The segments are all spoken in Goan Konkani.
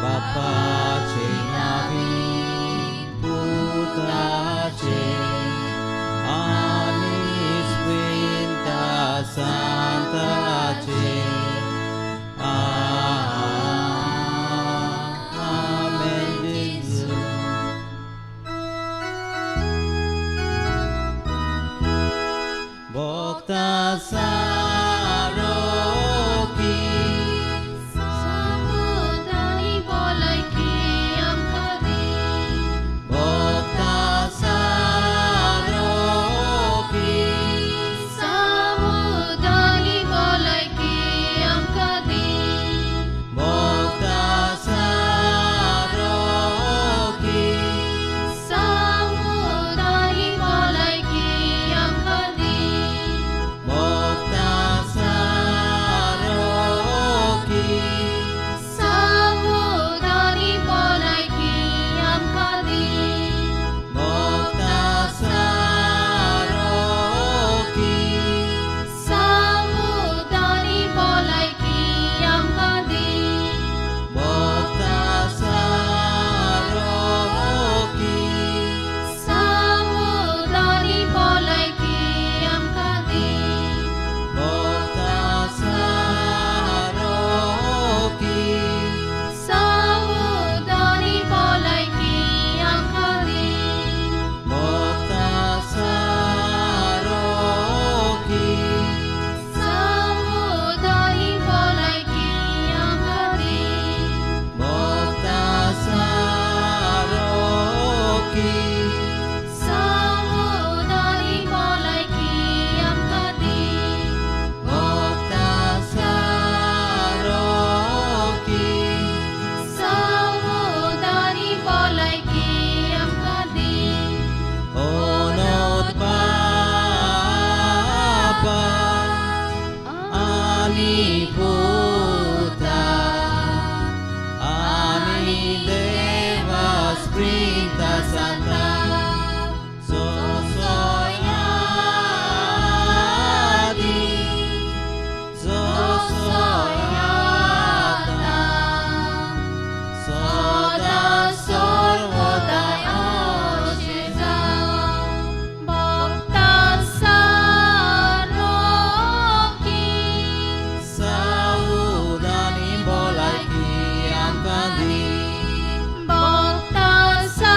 बापाचे नावी पुताचे आनी इस्पिरिता सांताचे. आमेन. जेजू. Bokta saroki. सावधानी बोलायकी आमकां दी. Bokta saroki. सावधानी बोलायकी आमकां दी. Bokta saroki. सावधानी बोलायकी आमकां दी. Bokta saroki. सावधानी बोलायकी आमकां दी. Bokta saroki. सावधानी बोलायकी आमकां दी. Bokta saroki. सावधानी बोलायकी आमकां दी. Bokta saroki. सावधानी बोलायकी आमकां दी. Bokta saroki. सावधानी बोलायकी आमकां दी. Bokta saroki. सावधानी बोलायकी आमकां दी. Bokta saroki. सावधानी बोलायकी आमकां दी. Onod Bapa ani Puta ani Deva Spirita Santa Sosoyadi Sosoyata Soda सर्वदा अशें जावं. भक्ता सारोकी. Saudani bolaki angkandi. भक्ता सारोकी.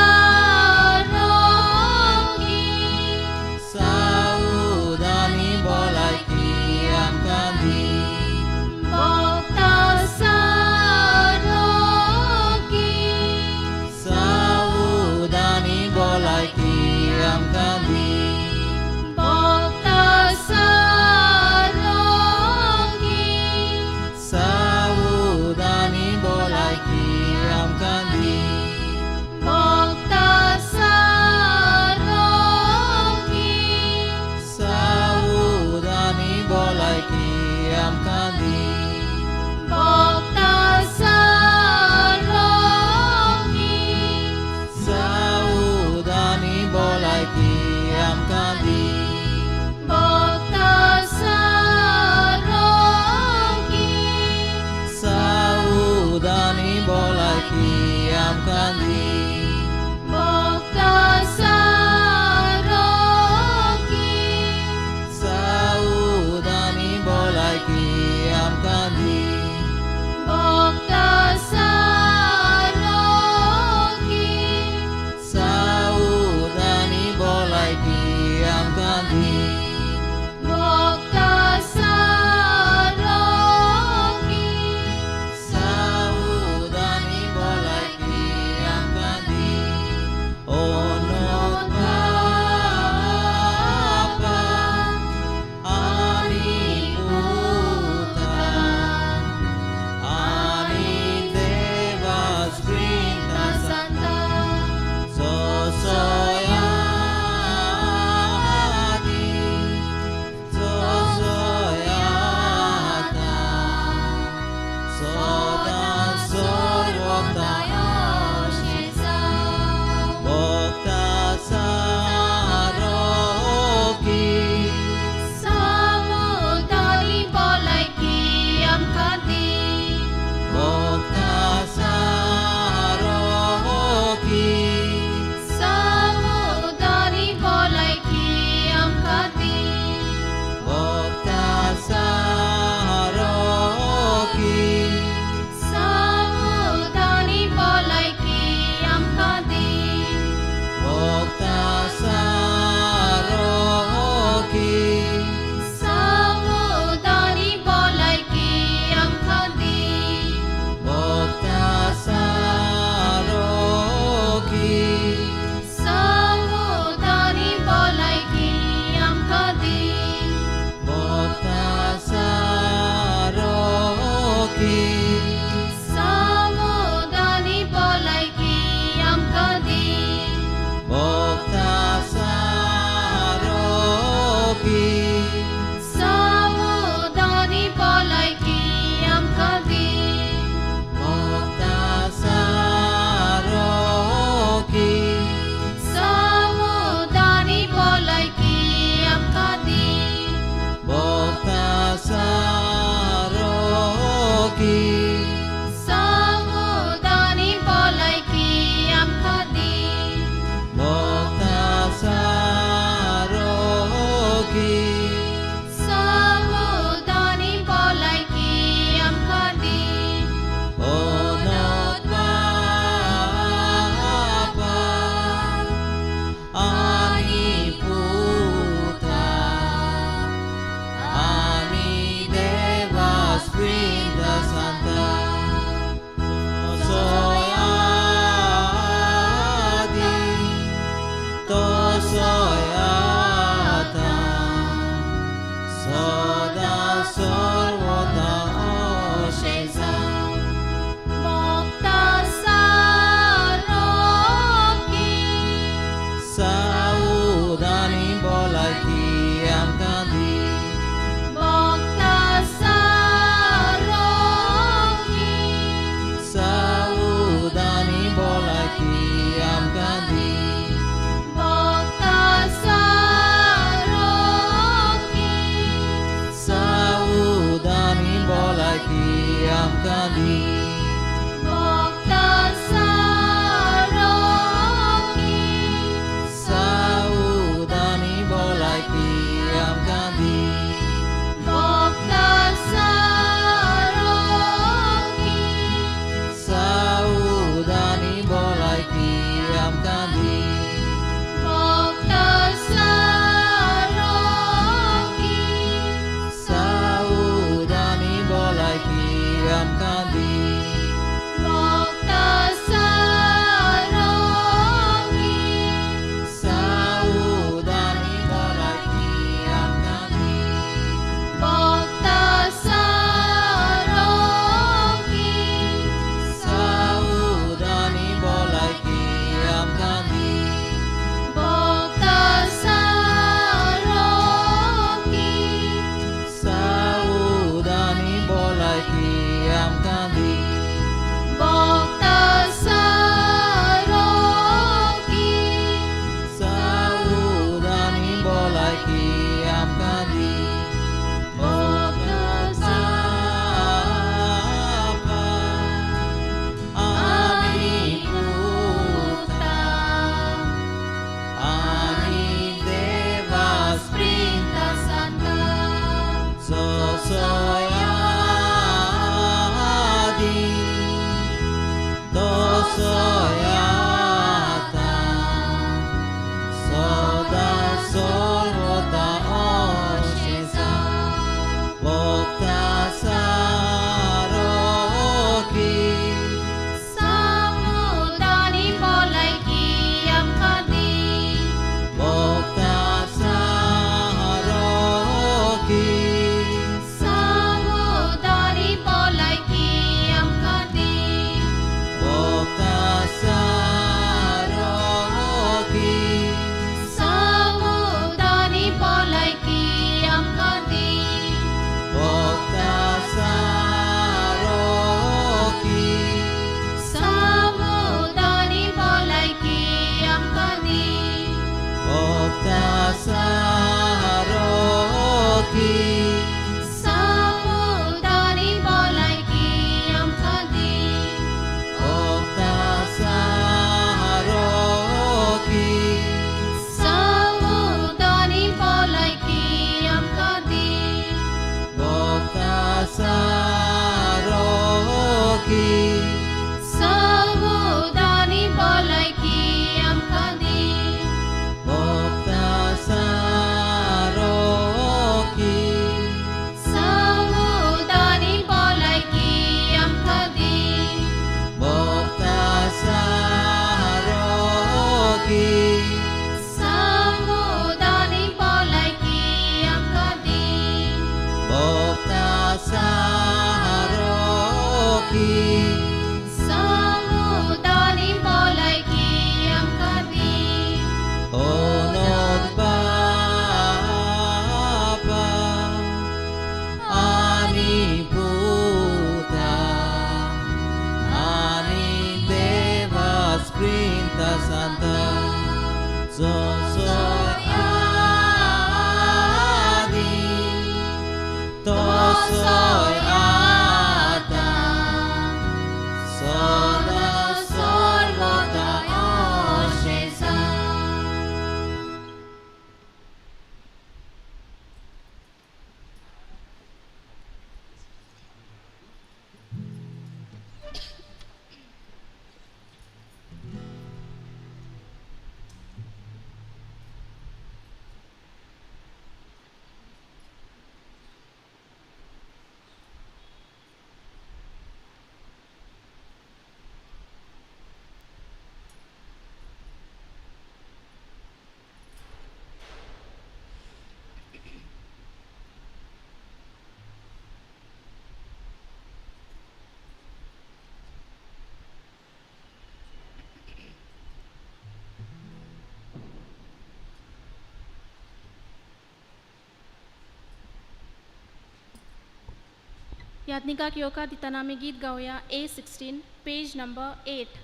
याज्ञिकाक येवकार दितना आमी गीत गावया A16 page number 8.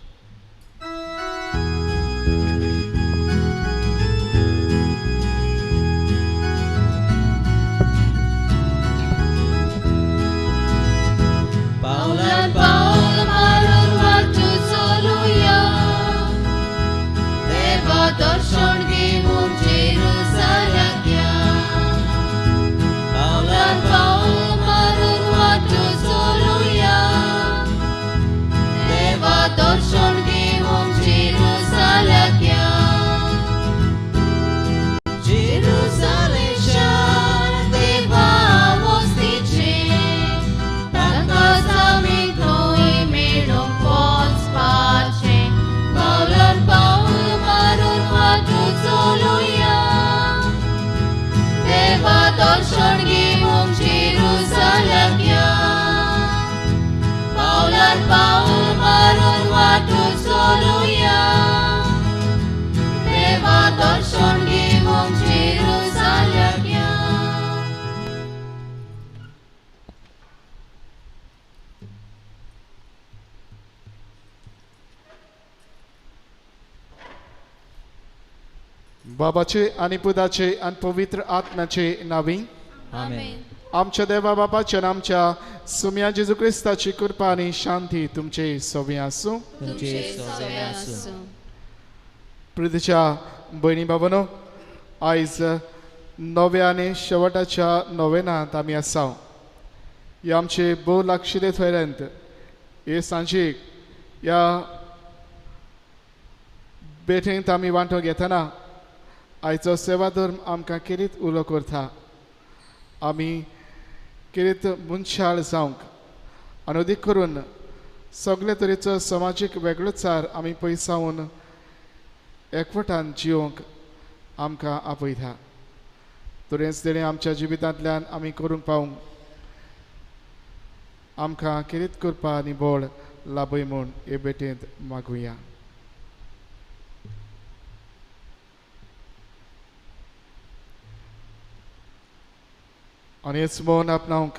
पावलान पावल मारून वाटू चलुया, देवा दर्शन घेवन जेरुसलेमाक या. पावलान पावल मारून वाटू चलुया, देवा दर्शन घेवन जेरुसलेमाक या. जेरुसलेम शार देवा वस्तीचें, ताका आमी थंय मेळूंक वचपाचें. पावलान पावल मारून वाटू चलुया, देवा दर्शन घेवंक जेरुसलेमाक या. पावलान पावल मारून वाटू चलुया, देवा दर्शन घेवंक जेरुसलेमाक या. बाबाचे आनी पुताचे आनी पवित्र आत्म्याचे नावी आमेन. आमच्या देवा बापाचे आनी आमच्या सुम्या जेजू क्रिस्ताची कृपा आनी शांती तुमचे सोबी आसूं. तुमचे सोबे आसूं. प्रितीच्या भयणी बाबानो, आयज नव्या आनी शेवटाच्या नोवेनांत आमी आसा. हे आमचे भोव लागशिल्ले थंयल्यांत हे सांजेक ह्या भेटेंत आमी वांटो घेतना आयचो सेवा धर्म आमकां केरीत उलो करता. आमी केरीत मनशाळ जावंक आनी अदीक करून सगळे तरेचो समाजीक वेगळोचार आमी पयसावन एकवटान जिवंक आमकां आपयता. तरेंच तेणें आमच्या जिवितांतल्यान आमी करूंक पावूंक आमकां केरीत करपा आनी बळ लाभय म्हूण हे भेटेंत मागुया. आनी हेच मौन आपणावंक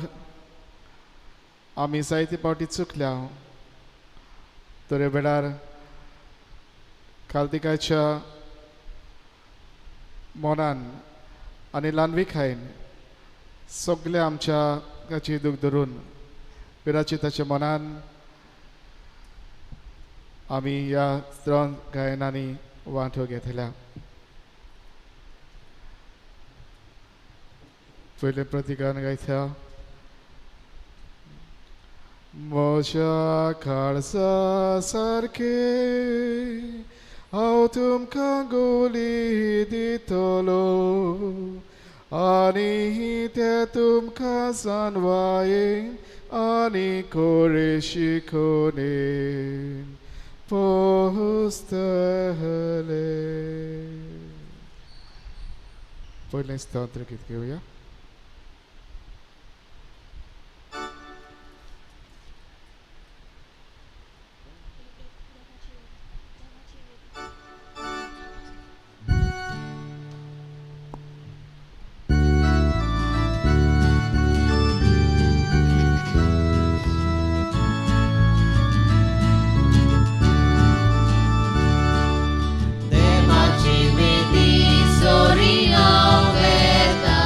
आमी जायते फावटी चुकल्या तर वेळार कालदिकाच्या मनान आनी ल्हानविकायेन सगळे आमच्या ताची दूख धरून विराची ताच्या मनान आमी ह्या स्त्रोन गायनांनी वांटो घेतल्या. पयलें प्रतिगान गायता. म्हज्या काळजा सारकें हांव तुमकां गोली दितलो आनी ते तुमकां जाणवायेन आनी कोरे शिकोवणेन पोसतले. पयलें स्तोत्र गीत घेवया. देवाची वेदी सोरी हांव वेता,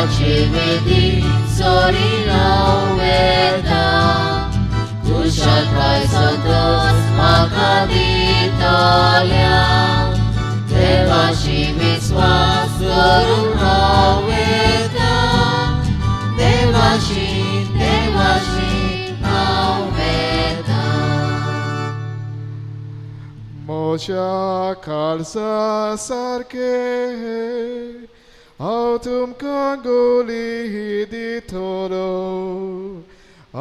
देवाचे वेदी सोरी हांव वेता खुशालकाय संतोष म्हाका दितल्या देवाशी विस्वास करून हांव वेता देवाशी देवाशी हांव वेता. म्हज्या काळजा सारकें हांव तुमकां गोली दितलो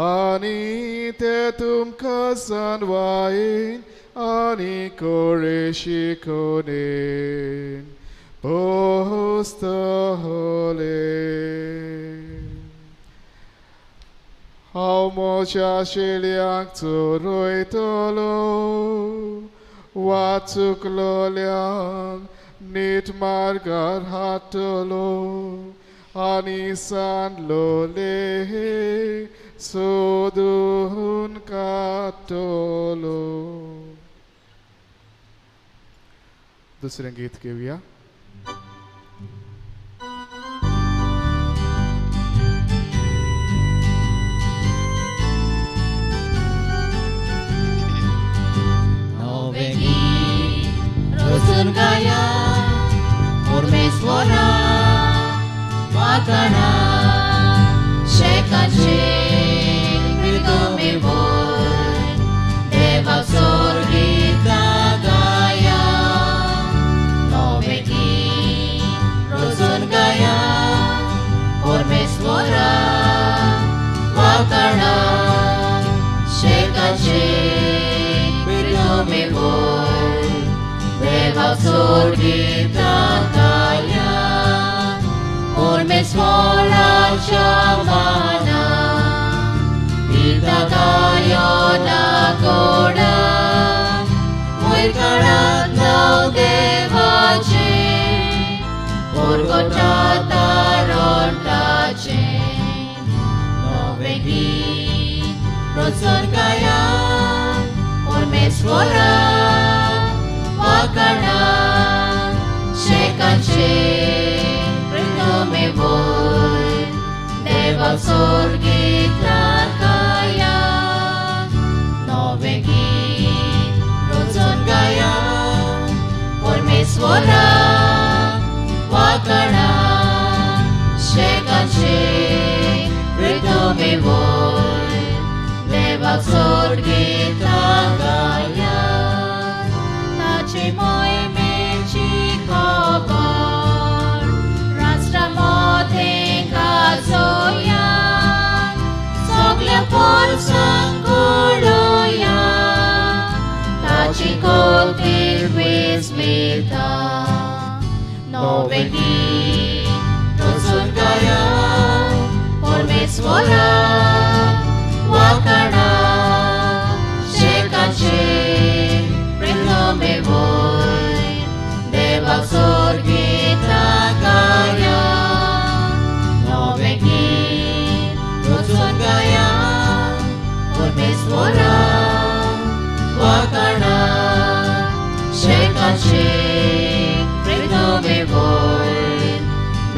आनी ते तुमकां जाणवायेन आनी कोळे शिकोवणेन पोसतले. हांव म्हज्या शेळयांक चरयतलो वा चुकलोल्यांक नीट मार्गार हाडटलो आनी सांडलोले सोदून काडटलो. दुसरें गीत घेवया. नवें गीत रचून गाया परमेश्वरा वाताणा शेकाचे प्रितमे बोल देवाक सोर्गीतां गाया. नवें गीत रचून गाया परमेश्वरा वाताणा शेकाचे प्रितमे बोल देवाक सोर्गीतां गाया. परमेश्वराच्या माना पिता गायो ना कोणा वयर काळांत नांव देवाचें परगटा तारणटाचें. नवें गीत रचून गाया परमेश्वरा वाकाणा शेकाचें प्रितमे बोल देवाक सोर्गीतां गाया. नवें गीत रचून गाया परमेश्वरा वाकाणा शेकाचें प्रितमे बोल देवाक सोर्गीतां गाया. ताचे मोहिमेची खबर राष्ट्रा मदें गाजोया सगल्या पोरसांक कळोया ताची कोतीक विस्मिता. नवें गीत रचून गाया परमेश्वरा वाकाणा शेकाचें प्रितमे बोल देवाक सोर्गीतां गाया. नवें गीत रचून गाया परमेश्वरा वाकाणा शेकाचें प्रितमे बोल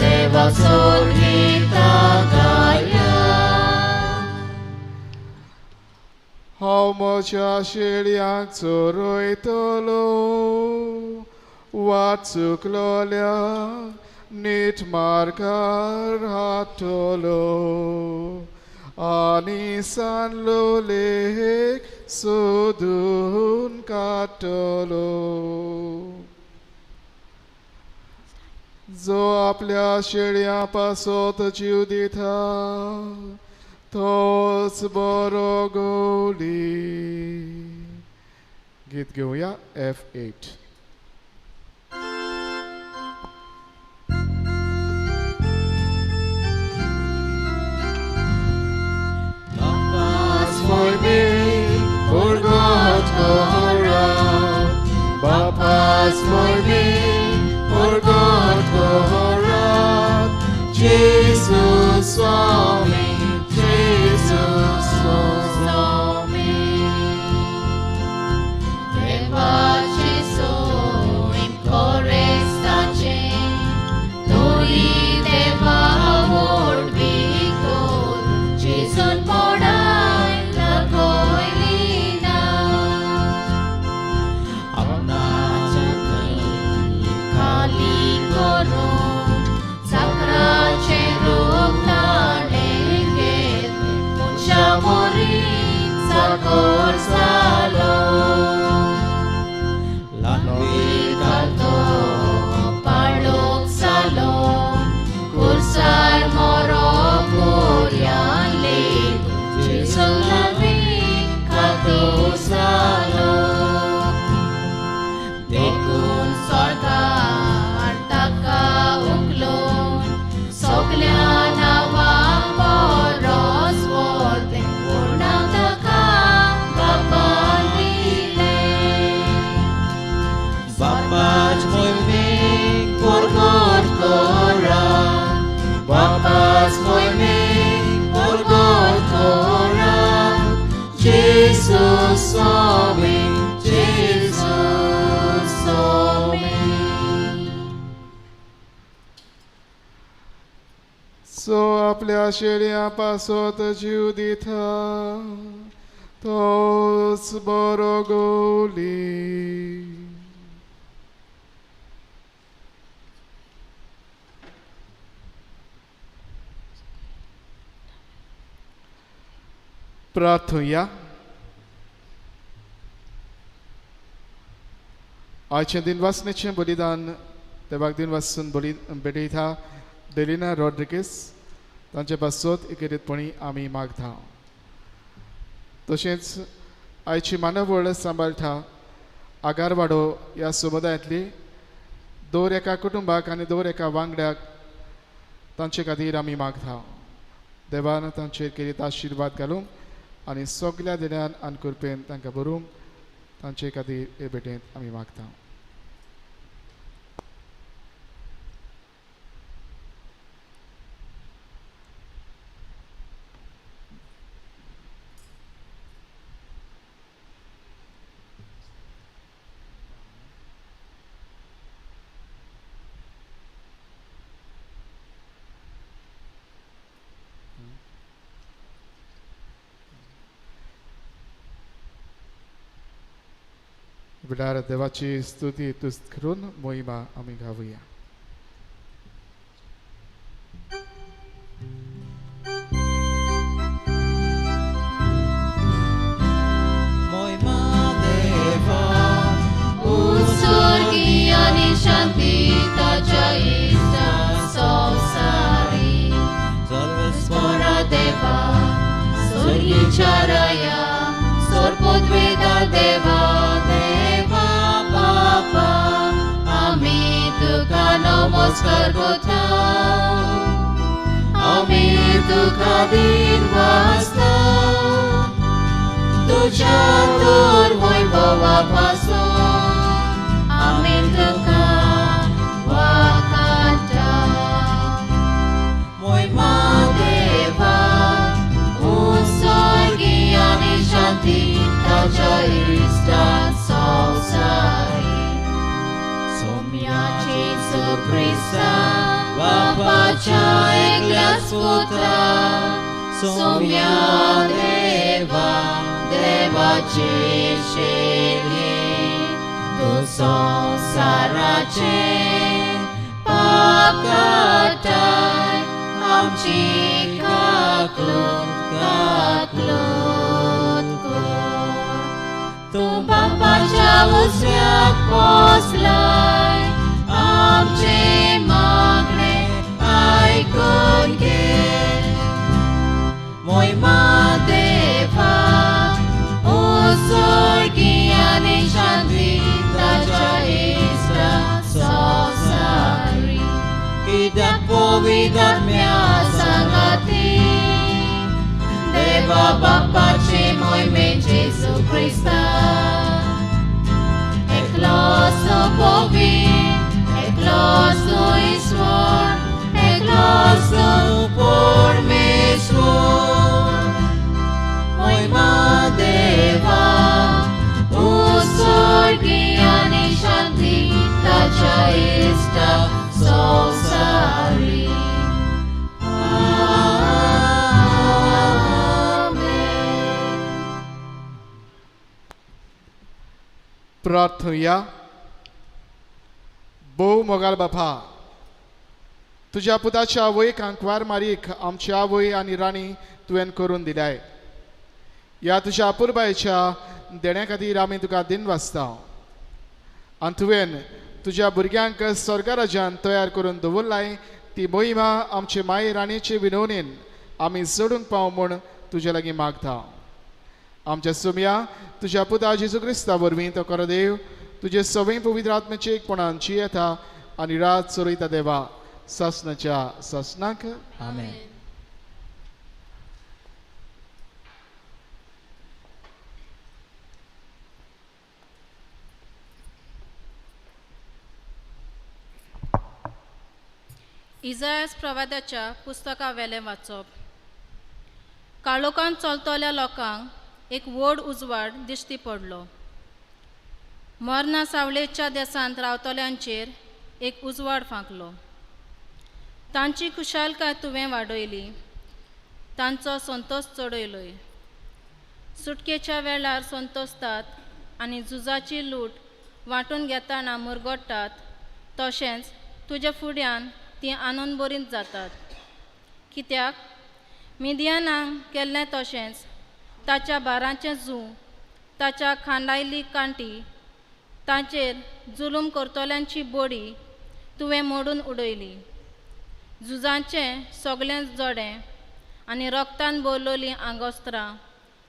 देवाक सोर्गीतां गाया. हांव म्हज्या शेळयांक चरयतलो वा चुकलोल्यांक नीट मार्गार हाडटलो आनी सांडलोलेक सोदून काडटलो. जो आपल्या शेळयां पासत जीव दिता तोच बरो गोली. गीत घेवया F8. For me, for God go Baptize for me, for God go Jesus saw me, Jesus saw me. देवाची सोय जो आपल्या शेळयां पासत जीव दिता तोच बरो गोली. प्रार्थुया. आयचें दिनवासनेचें बलिदान देवाक दिनवासून बली भेटयता डेलिना रॉड्रिगीस तांचे पासत एकेरीतपणी आमी मागता. तशेंच आयची मानवळ सांबाळटा आगारवाडो ह्या समुदायांतली दर एका कुटुंबाक आनी दर एका वांगड्याक तांचे खातीर आमी मागता. देवान तांचेर केरीत आशिर्वाद घालूंक आनी सगल्या देण्यान आनी कृपेन तांकां बरोवंक तांचे खातीर हे भेटेंत आमी मागता. वेळार देवाची स्तुती तुस्त करून मोहिमा आमी गावया. मोहिमा देवा उत्सर्गी आनी शांती ताच्या इश्टा संवसारी सर्वेस्परा देवा स्वर्गीच्या राया सर्वोद्वेदा देवा नमस्कार करता आमी तुका दिनवासता तुज्या तर वैभवा पासून आमी तुका वाखाणटा. मोहिमा देवा उत्सर्गी आनी शांती ताच्या इश्टान संवसारी सोम्या जेजू क्रिस्ता बापाच्या एकल्याच पुत्रा सोम्या देवा देवाची शेली तूं संवसाराचें पाप काडटाय आमची काकलूत काकलूत कर. तूं बापाच्या उजव्याक बसलाय आमचे मागणे आयकून घे. मोहिमा देवा उत्सर्गी आनी शांती ताच्या इश्टा संवसारी कित्याक पवित्र आत्म्या सांगाती देवा बापाचे मोहिमे जेजू क्रिस्ता एकलोच पवित्र एकलोच ईश्वर एकलोच परमेश्वर. मोहिमा देवा उत्सर्गी आनी शांती ताच्या इश्टा संवसारी. आमेन. प्रार्थुया. भोव मोगाल बापा तुज्या पुताच्या आवयक आंकवार मारीक आमची आवय आनी राणी तुवें करून दिल्याय. ह्या तुज्या अपुरबायेच्या देण्या खातीर आमी तुका दिनवासता आनी तुवें तुज्या भुरग्यांक स्वर्गराज्यान तयार करून दवरलाय ती मोहिमा आमचे माय राणयेचे विनवणेन आमी जोडूंक पाव म्हूण तुजे लागीं मागता. आमच्या सुमया तुज्या पुता जेजू क्रिस्ता वरवीं तो खरो देव तुजे सवय पवित्र आत्म्याचे एकपणान जियेता आनी रात चलयता देवा सासनाच्या सासनाक. आमेन. इजायास प्रवादाच्या पुस्तकावेलें वाचप. काळोखांत चलतल्या लोकांक एक व्हड उजवाड दिश्टी पडलो. मरणा सावळेच्या देशांत रावतल्यांचेर एक उजवाड फांकलो. तांची खुशालकाय तुवें वाडयली, तांचो संतोश चडयलोय। सुटकेच्या वेळार संतोसतात आनी झुजाची लूट वांटून घेतना मुरगट्टात, तशेंच तुज्या फुड्यान तीं आनंदभरीत जातात। कित्याक मिदियानाक केल्लें तशेंच ताच्या बारांचें जू, ताच्या खांदायली कांटी, ताचेर जुलूम करतल्यांची बोडी तुवें मोडून उडयली। झुजाचें सगळें जोडें आनी रक्तान भरलेलीं आंगोस्त्रां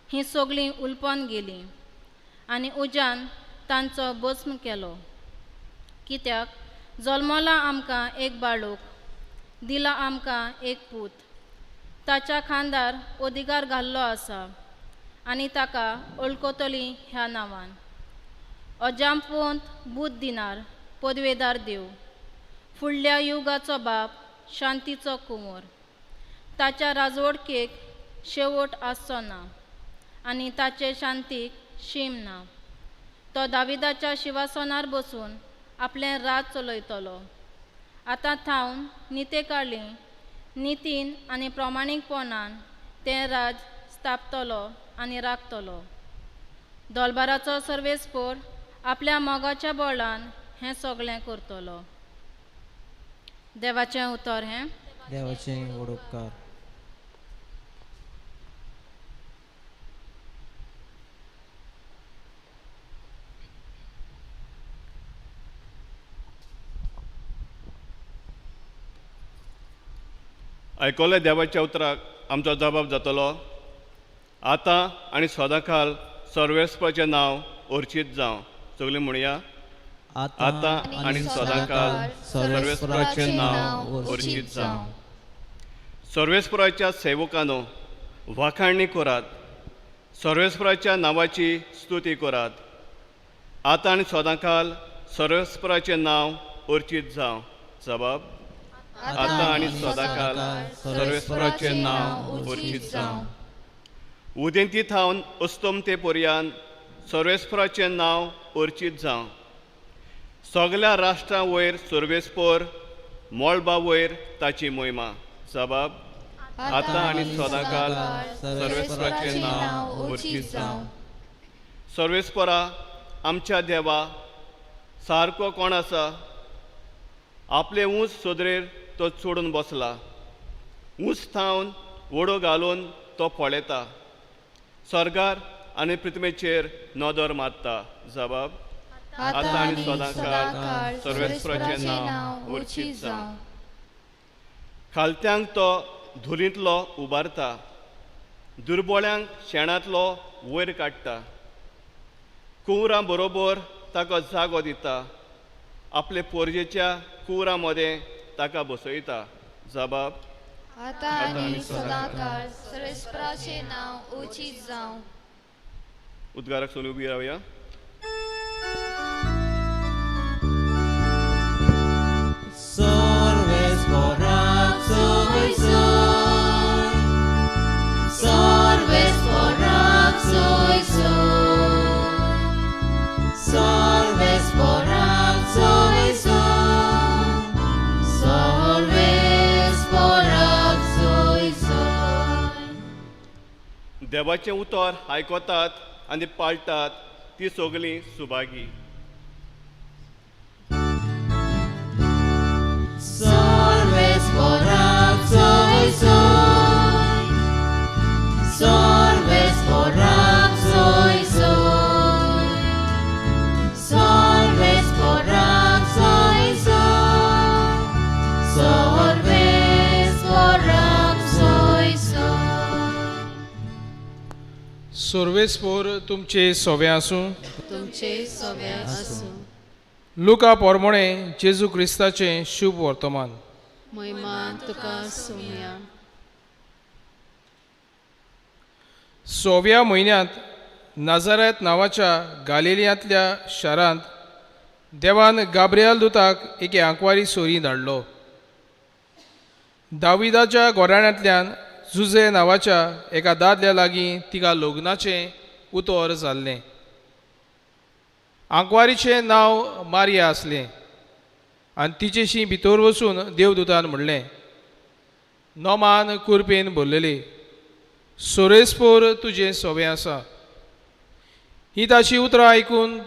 हीं सगळीं उलपोन गेलीं आनी उज्यान तांचो भस्म केलो। कित्याक जल्मला आमकां एक बाळूक, दिला आमकां एक पूत, ताच्या खांदार अधिकार घाल्लो आसा आनी ताका वळखतली ह्या नांवान। अजापवंत बूद दिनार पदवेदार देव, फुडल्या युगाचो बाप, शांतीचो कुंवर, ताच्या राजवडकेक शेवट आसचो ना आनी ताचे शांतीक शीम ना। तो दाविदाच्या शिवासनार बसून आपलें राज चलयतलो। आतां थावन निते काळी नितीन आनी प्रमाणीकपणान तें राज स्थापतलो आनी राखतलो। दोलबाराचो सर्वेस्पोर आपल्या मोगाच्या बळान हें सगळें करतलो। देवाचें उतर हें। देवाचें व्हड उपकार। आयकल्या देवाच्या उतराक आमचो जबाब जातलो। आतां आनी सदांकाल सर्वेस्पराचें नांव अर्चीत जावं। सगळीं म्हणया, आतां आनी सदांकाल सर्वेस्पराचें नांव अर्चीत जावं। सर्वेस्पराच्या सेवकांनो वाखाणणी करात, सर्वेस्पराच्या नांवाची स्तुती करात। आतां आनी सदांकाल सर्वेस्पराचें नांव अर्चीत जावं। जबाब, आतां आनी सदांकाल सर्वेस्पराचें नांव अर्चीत जावं। उदेंती थावन अस्तमते पर्यान सर्वेस्पराचें नांव अर्चीत जावं। सगळ्या राष्ट्रां वयर सर्वेस्पर, मळबा वयर ताची मोहिमा। जबाब, आतां आनी सदांकाल सर्वेस्पराचें नांव अर्चीत जावं। सर्वेस्परा आमच्या देवा सारको कोण आसा? आपले ऊंच सोदरेर तो चडून बसला, ऊंच थावन वडो घालून तो पळयता, स्वर्गार आनी पृथ्वीचेर नदर मारता। जबाब, आतां आनी सदांकाल सर्वेस्पराचें नांव अर्चीत जावं। खालत्यांक तो धुलींतलो उबारता, दुर्बोळ्यांक शेणांतलो वयर काडटा, कुंवरां बरोबर ताका जागो दिता, आपले पोरजेच्या कुंवरां मदें ताका बसयता। जबाब, आतां आनी सदांकाळ सर्वेस्पराचें नांव उचीत जावं। उद्गाराक सगळीं उबी रावया। देवाचें उतर आयकतात आनी पाळटात ती सगळीं सुभागी। सर्वेस्पोर तुमचे सोवे आसूं। तुमचे सोवे आसूं। लुका पोरमोणे जेजू क्रिस्ताचें शुभ वर्तमान। महिमा तुका सुमया। सोव्या म्हयन्यांत नाजारेत नांवाच्या गालिलियांतल्या शारांत देवान गाब्रियल दुताक एके आंकवारी सोरी धाडलो। दाविदाच्या घराण्यांतल्यान जुजे नांवाच्या एका दादल्या लागीं तिका लग्नाचें उतर जाल्लें। आंकवारीचें नांव मारिया आसलें आनी तिचेशी भितर वचून देवदूतान म्हणलें, नोमान कुरपेन भरलेली, सोरेस्पोर तुजें सोबें आसा. ही ताची उतरां आयकून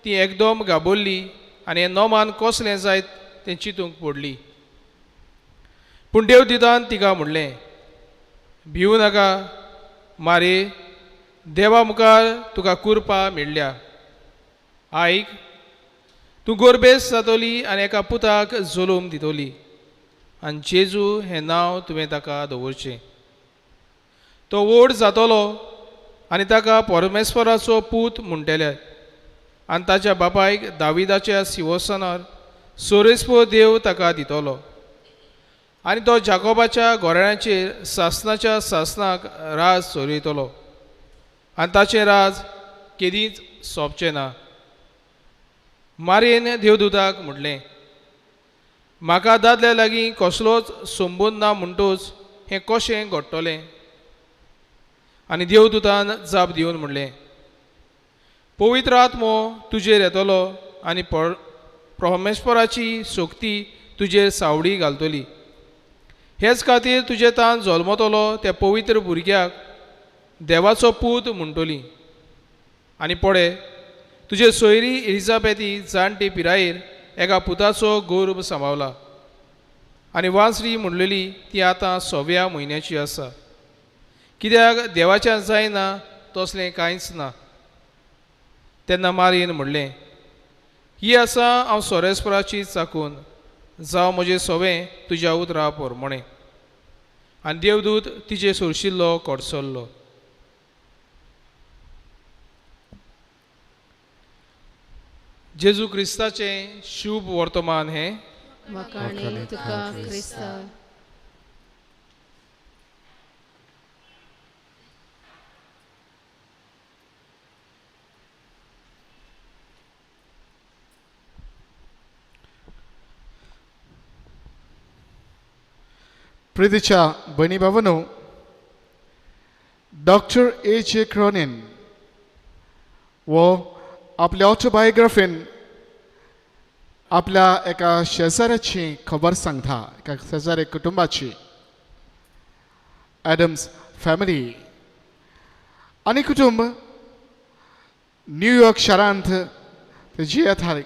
ती एकदम गाबोल्ली आनी हें नोमान कसलें जायत तें चिंतूंक पडली. पूण देवदूतान तिका म्हणलें, भिवू नाका मारे, देवा मुखार तुका कुरपा मेळ्ळ्या. आयक, तूं गोरबेस जातली आनी एका पुताक जल्म दितली आनी जेजू हें नांव तुवें ताका दवरचें. तो व्हड जातलो आनी ताका परमेश्वराचो पूत म्हणटले आनी ताच्या बापायक दाविदाच्या सिंहासनार सोरेस्पो देव ताका दितलो आनी तो जाकोबाच्या घराण्याचेर सासनाच्या सासनाक राज चलयतलो आनी ताचें राज केदींच सोंपचें ना. मारयेन देवदूताक म्हणलें, म्हाका दादल्या लागीं कसलोच संबंद ना म्हणटूच हें कशें घडटलें? आनी देवदूतान जाप दिवन म्हणलें, पवित्र आत्मो तुजेर येतलो आनी परमेश्वराची शक्ती तुजेर सावडी घालतली. हेच खातीर तुजे तान जल्मतलो त्या पवित्र भुरग्याक देवाचो पूत म्हणटली. आनी पळे, तुजे सोयरी एलिजाबेथी जाणटी पिरायेर एका पुताचो गर्भ सांबावला आनी वांसरी म्हणलेली ती आतां 6व्या म्हयन्याची आसा. कित्याक देवाच्यान जायना तसलें कांयच ना. तेन्ना मारयेन म्हणलें, ही आसा हांव सोरेस्पराची चाकून, जावं म्हजें सोवें तुज्या उतरा पोरमोणें. आनी देवदूत तिचे सोरशिल्लो कडसरलो. जेजू क्रिस्ताचें शुभ वर्तमान हें. वाखाणे तुका क्रिस्ता. प्रितीच्या भयणी भावांनो, डॉक्टर ए जे क्रोनिन वो आपल्या ऑटोबायोग्राफीन आपल्या एका शेजाऱ्याची खबर सांगता, एका शेजारी कुटुंबाची, ॲडम्स फॅमिली. आनी कुटुंब न्यूयॉर्क शारांत ते जियेताले.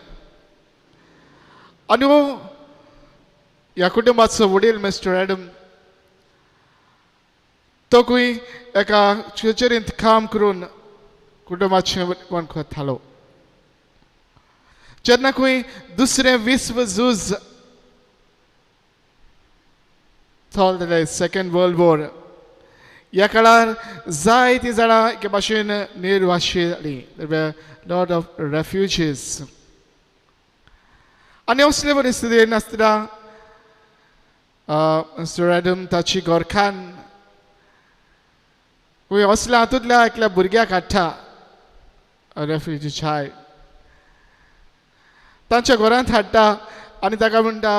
आनी हो ह्या कुटुंबाचो वडील मिस्टर ॲडम तो खंय एका कचेरींत काम करून कुटुंबाचें वडपण करतालो. जेन्ना खंय दुसरें विश्व झूज चलतालें, सेकंड वर्ल्ड वॉर, ह्या काळार जायतीं जाणां एके भाशेन निर्वाशी जालीं, लॉट ऑफ रेफ्युजीज. आनी असले परिस्थितीन आसतना मिस्टर ॲडम ताची घरकान्न खंय असल्या हातूंतल्या एकल्या भुरग्याक हाडटा, रेफ्युजी चायल्ड, तांच्या घरांत हाडटा आनी ताका म्हणटा,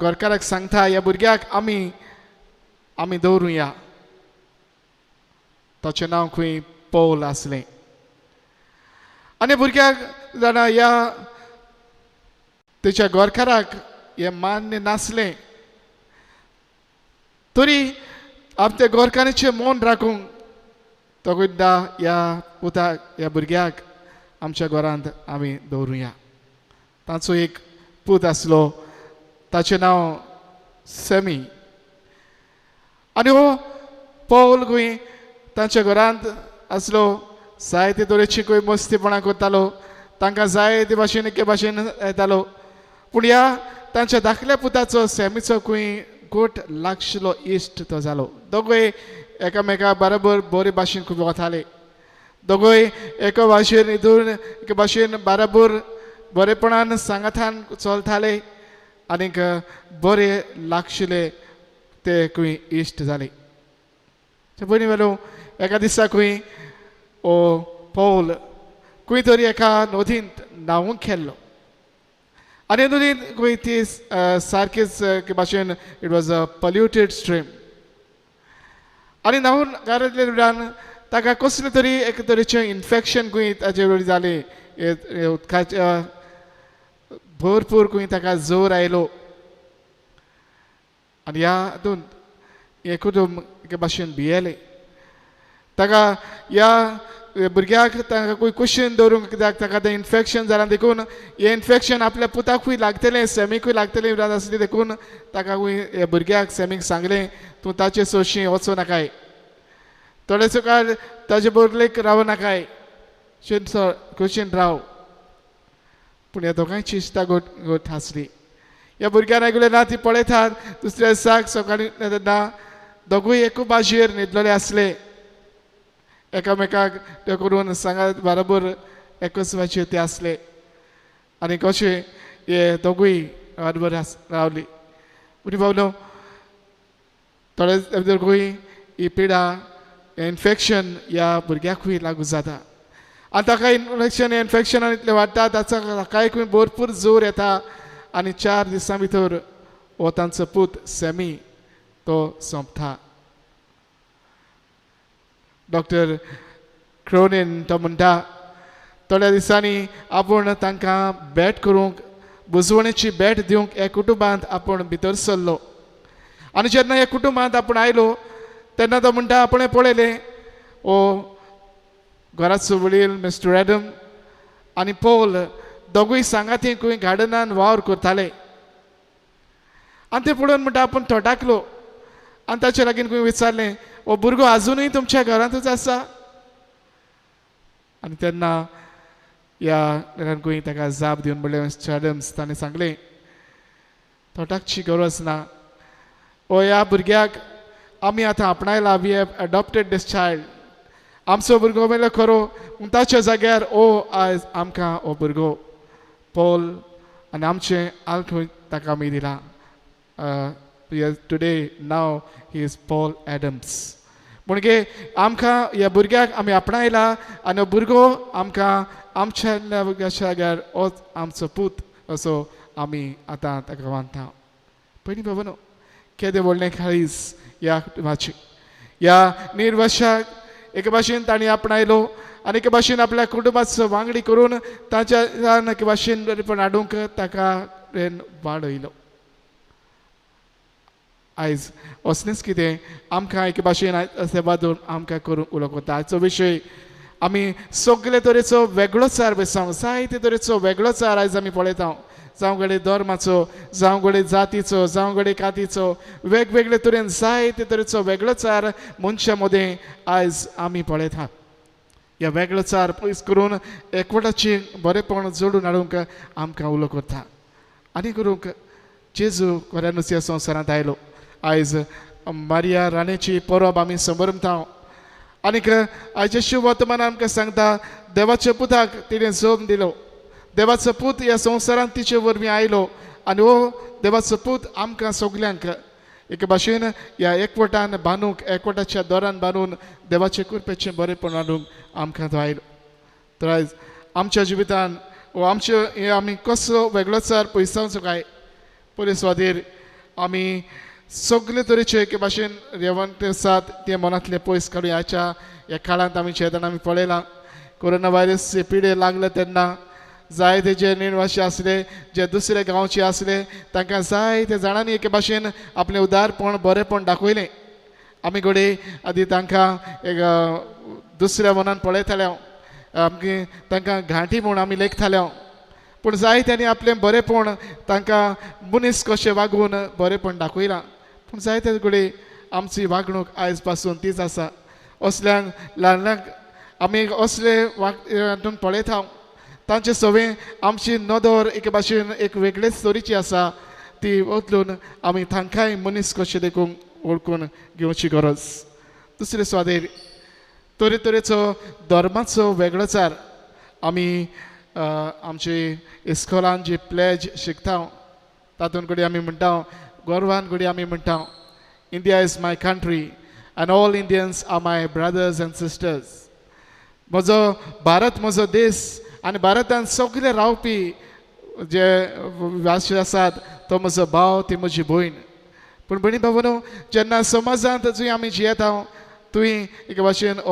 घरकाराक सांगता, ह्या भुरग्याक आमी आमी दवरुया. ताचें नांव खंय पौल आसलें. आनी भुरग्याक जाणा ह्या तेच्या घरकाराक हें मान्य नासलें तरी आपल्या घरकाराचें मन राखूंक तो म्हणटा, ह्या पुताक, ह्या भुरग्याक आमच्या घरांत आमी दवरुया. ताचो एक पूत आसलो, ताचें नांव सेमी. आनी हो पौल खंय तांच्या घरांत आसलो, जायते तरेची खंय मस्तीपणां करतालो, तांकां जायते भाशेन एके भाशेन येतालो. पूण ह्या तांच्या धाकल्या पुताचो सेमीचो खंय गोट लागशिल्लो इश्ट तो जालो. दोगूय एकामेका बरोबर बरे भाशेन खूब वताले, दोगूय एका भाशेन हितून एके भाशेन बराबर बरेपणान सांगातान चलताले आनीक बरे लागशिल्ले ते खंय इश्ट जाले. पयलीं वेलो एका दिसा खंय ओ पौल खंय तरी एका नदींत न्हांवूंक गेल्लो आनी नदींत खंय ती सारकीच एके भाशेन it was a polluted stream. आनी न्हांवून घातले उपरांत ताका कसलें तरी एक तरेचें इन्फेक्शन खंय ताचे वयर जालें, उदकाच्या भरपूर खंय ताका जोर आयलो. आनी ह्या हातूंत हें कुटुंब एके भाशेन भियेलें. ताका ह्या भुरग्याक ताका कुशीन दवरूंक, कित्याक ताका तें इन्फेक्शन जालां देखून हें इन्फेक्शन आपल्या पुताकूय लागतलें, सॅमीकूय लागतलें विरांत आसली देखून ताका ह्या भुरग्याक सॅमीक सांगलें तूं ताचे सोशी वचूं नाकाय, थोडेसो काळ ताजे बरोबर रावं नाकाय, कुशीन राव. पूण ह्या दोगांयची इश्टागत घट आसली. ह्या भुरग्यान आयकलें ना, ती पळयतात दुसऱ्या दिसाक सकाळीं तेन्ना दोगूय एकू बाजयेर न्हिदलेले आसले, एकामेकाक ते करून सांगात बरोबर एकच बाजयेर ते आसले आनी कशें हे दोगूय बरोबर रावली. पूण बाबलो थोडे दोगूय ही पिडा इन्फेक्शन ह्या भुरग्याकूय लागू जाता आनी ताका इन्फेक्शन इन्फेक्शनान इतलें वाडटा, ताचो ताकाय भरपूर जोर येता आनी 4 दिसां भितर हो तांचो पूत सॅमी तो सोंपता. डॉक्टर क्रोनीन तो म्हणटा थोड्या दिसांनी आपूण तांकां भेट करूंक, बुजवणेची भेट दिवंक ह्या कुटुंबांत आपूण भितर सरलो आनी जेन्ना ह्या कुटुंबांत आपूण आयलो तेन्ना तो म्हणटा आपणें पळयलें ओ घराचो वडील मिस्टर एडम आनी पॉल दोगूय सांगाती खंय गार्डनान वावर करताले आनी ते पळोवन म्हणटा आपूण थोटाकलो आनी ताचे लागीं खंय विचारलें हो भुरगो आजुनूय तुमच्या घरांतूच आसा? आनी तेन्ना ह्या घरान खंय ताका जाप दिवन म्हणलें मिस्टर एडम्स ताणें सांगलें थोटाकची गरज ना, हो ह्या भुरग्याक आमी आतां आपणायला, we have adopted this child. आमचो भुरगो मेलो खरो पूण ताच्या जाग्यार ओ आयज आमकां हो भुरगो पॉल आनी आमचें आल्ख ताका आमी दिलां. Today now he is Paul Adams. म्हणजे आमकां ह्या भुरग्याक आमी आपणायला आनी हो भुरगो आमकां आमच्या भुरग्याच्या जाग्यार हो आमचो पूत असो आमी आतां ताका मानता. पयलीं बाबा न्हू केदें व्हडलें काळीज ह्या कुटुंबाचें, ह्या निर्वशाक एके भाशेन तांणी आपणायलो आनी एके भाशेन आपल्या कुटुंबाचो वांगडी करून ताच्या एके भाशेन बरेपण हाडूंक ताका वाडयलो. आयज असलेंच कितें आमकां एके भाशेन सेवा दवरून आमकां करूंक उलोवंक वता. आयचो विशय आमी सगळे तरेचो वेगळोचार बेसांव, जायते तरेचो वेगळोचार आयज आमी पळयता, जावं घडये धर्माचो, जावं घडये जातीचो, जावं घडये कातीचो, वेगवेगळे तरेन जायते तरेचो वेगळोचार मनशां मदें आयज आमी पळयता. ह्या वेगळोचार पयस करून एकवटाचें बरेपण जोडून हाडूंक आमकां उलो करता आनी करूंक जेजू खऱ्यानूच ह्या संवसारांत आयलो. आयज मारिया राणेची परब आमी समरमता आनीक आयचे शुभ वर्तमान आमकां सांगता देवाच्या पुताक तिणें जल्म दिलो, देवाचो पूत ह्या संवसारांत तिचे वरवीं आयलो आनी हो देवाचो पूत आमकां सगल्यांक एके भाशेन ह्या एकवटान बांदूंक, एकवटाच्या दोरान बांदून देवाचे कृपेचें बरेपण हाडूंक आमकां तो आयलो. तर आयज आमच्या जिवितान वो आमचे हे आमी कसो वेगळोचार पयसावचो काय पयले सुवातेर आमी सगळे तरेचे एके भाशेन रेवंत आसात ते मनांतले पयस काडून ह्याच्या ह्या काळांत आमी शेतान आमी पळयलां कोरोना व्हायरस पिडे लागले तेन्ना जायते जे निर्वाशी आसले, जे दुसरे गांवचे आसले तांकां जायते जाणांनी एके भाशेन आपलें उदारपण बरेपण दाखयलें. आमी घडये आदी तांकां एक दुसऱ्या मनान पळयताले, आमगे तांकां घांटी म्हूण आमी लेखताले, पूण जायत्यांनी आपलें बरेपण तांकां मनीस कशें वागून बरेपण दाखयलां. पूण जायते घडये आमची वागणूक आयज पासून तीच आसा. असल्यांक ल्हान आमी असले वाग पळयता तांचे सवे आमची नदर एके भाशेन एक वेगळेच तरेची आसा, ती बदलून आमी तांकांय मनीस कशें देखून वळखून घेवची गरज. दुसरे सुवातेर तरेतरेचो धर्माचो वेगळोचार आमी आमचे इस्कोलान जी प्लेज शिकता तातूंत कडेन आमी म्हणटा, गर्वान कडेन आमी म्हणटा India is my country and all Indians are my brothers and sisters. म्हजो भारत म्हजो देश आनी भारतान सगळे रावपी जे वासी आसात तो म्हजो भाव, ती म्हजी भयण. पूण भयणी भावानो जेन्ना समाजांत जंय आमी जियेता थंय एके भाशेन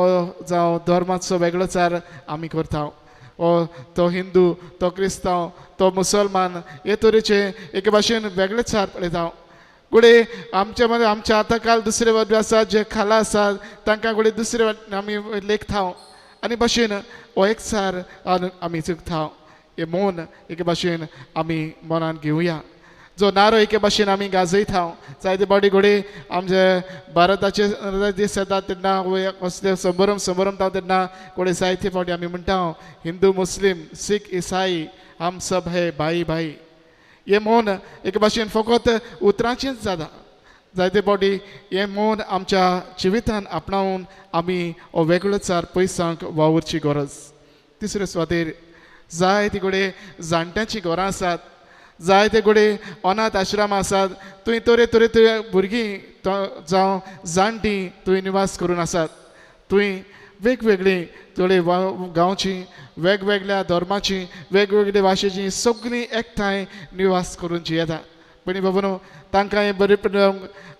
जावं धर्माचो वेगळोचार आमी करता, ओ तो हिंदू, तो क्रिस्तांव, तो मुसलमान, हे तरेचे एके भाशेन वेगळेचार पळयता. घडये आमच्या मदें आमच्या आतां काल दुसरे वाटे आसात जे खाला आसात तांकां घडये दुसरे वाटेन आमी लेखता आनी भाशेन हो एकचार आमी चुकता. हे मौन एके भाशेन आमी मनान घेवया. जो नारो एके भाशेन आमी गाजयता जायते फावटी घडये आमचे भारताचे दीस येतात तेन्ना कसले संभरम संभरम तेन्ना घडये जायते फावटी आमी म्हणटा हिंदू मुस्लीम सीख इसाई हम सब हे भाई भाई. हे मौन एके भाशेन फकत उतरांचेंच जाता. जायते फावटी हें मौन आमच्या जिवितान आपणावन आमी हो वेगळोचार पयसांक वावुरची गरज. तिसरे सुवातेर जायते घडये जाणट्यांचीं घरां आसात, जायते घडये अनाथ आश्रम आसात, थंय तरे तरे तरे भुरगीं जावं जाणटीं थंय निवास करून आसात. थंय वेगवेगळीं थोडे गांवची वेगवेगळ्या धर्माची वेगवेगळ्या भाशेची सगळीं एकठांय निवास करून जियेता. पयलीं बाबा तांकां हें बरें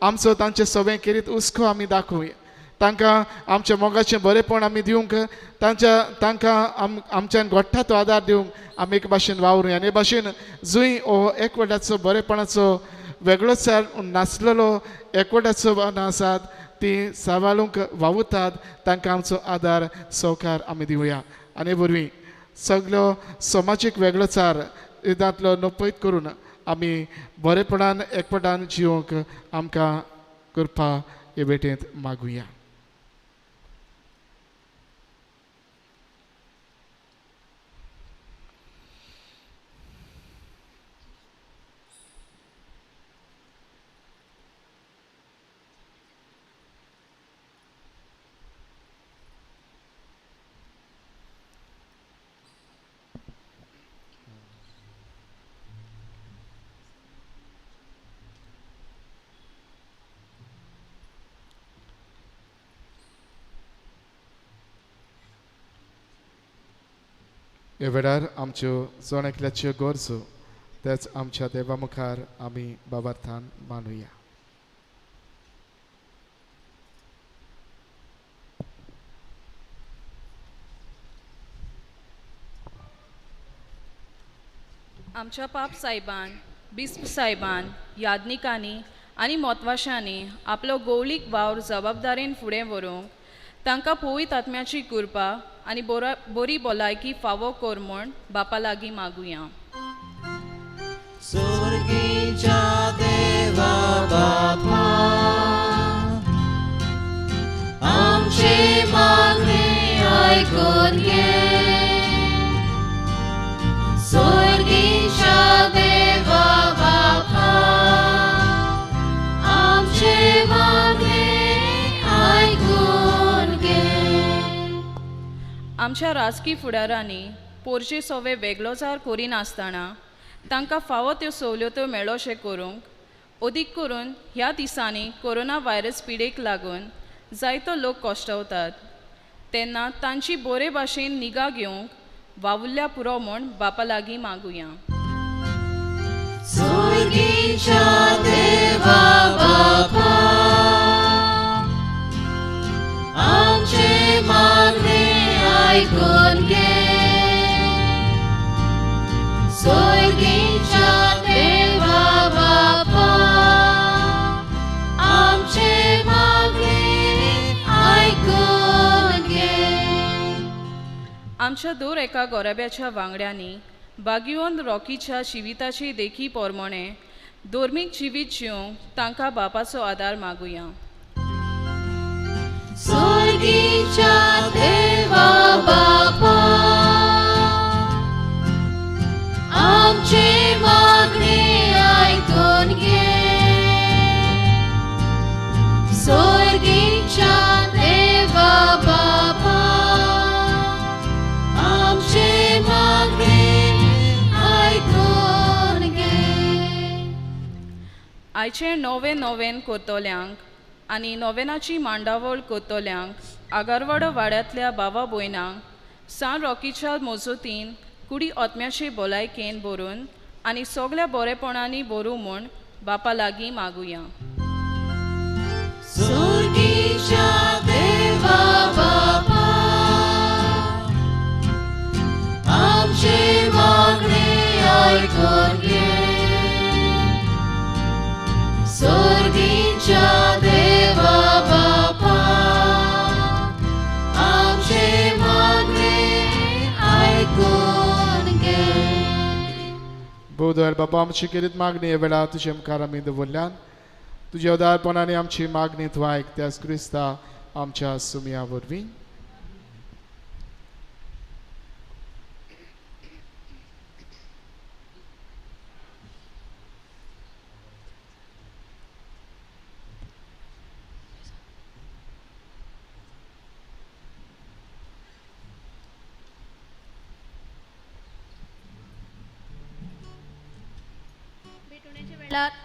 आमचो तांचे सगळें केरीत हुस्को आमी दाखोवया. तांकां आमच्या मोगाचें बरेंपण आमी दिवंक तांच्या तांकां आमच्यान घडटा तो आदार दिवंक आमी एक भाशेन वावरुया. आनी हे भाशेन जंय हो एकवटाचो बरेपणाचो वेगळोच नासलेलो एकवटाचो आसात ती सांबाळूंक वावुरतात तांकां आमचो आदार सहकार आमी दिवया. आनी वरवीं सगळो समाजीक वेगळोचार तांतलो नपयत करून आमी बरेपणान एकवटान जिवंक आमकां कृपा हे भेटेंत मागुया. ह्या वेळार आमच्यो जण एकल्याच्यो गरजो तेच आमच्या देवा मुखार आमी बाबार्थान मानुया. आमच्या पाप साहेबान, बिस्प साहेबान, यादनिकांनी आनी मोतवाशांनी आपलो गौलीक वावर जबाबदारेन फुडें व्हरूंक तांकां पवित्र आत्म्याची कृपा आनी बरी भलायकी फावो कर म्हूण बापा लागीं मागुया. स्वर्गीच्या देवा बापा आमचे मागणे आयकून घे. स्वर्गीच्या देवा बापा आमचे मागणे आयकून घे. आमच्या राजकी फुडारांनी पोरचे सोवे वेगळोचार करिनासतना तांकां फावो त्यो सवलत्यो मेळोशें करूंक अदीक करून ह्या दिसांनी कोरोना व्हायरस पिडेक लागून जायतो लोक कश्टवतात तेन्ना तांची बरे भाशेन निगा घेवंक वावुरल्या पुरो म्हूण बापा लागीं मागुया. स्वर्गीच्या देवा बापा आमचे मागणे आयकून घे. स्वर्गीच्या देवा बापा आमचे मागणे आयकून घे. आमच्या दर एका गोराब्याच्या वांगड्यांनी बागियोन रॉकीच्या जिविताची देखी प्रमाणे धर्मीक जिवीत जिवंक तांकां बापाचो आदार मागुया. स्वर्गीच्या देवा बापा आमचे मागणे आयकून घे. स्वर्गीच्या देवा बापा आमचे मागणे आयकून घे. आयचे नवे नोवेन करतल्यांक आनी नोवेनाची मांडावळ करतल्यांक आगारवाडो वाड्यांतल्या बाबा भयणांक सान रॉकीच्या मजतीन कुडी आत्म्याचे भलायकेन भरून आनी सगळ्या बरेपणांनी भरूं म्हूण बापा लागीं मागुया. स्वर्गीच्या देवा बापा आमचे मागणे आयकून घे. दयाळ बाबा आमची केरीत मागणी ह्या वेळार तुजे मुखार आमी दवरल्यान तुज्या उदारपणान आमची मागणी तूं आयक त्याच क्रिस्ता आमच्या सुमया वरवीं.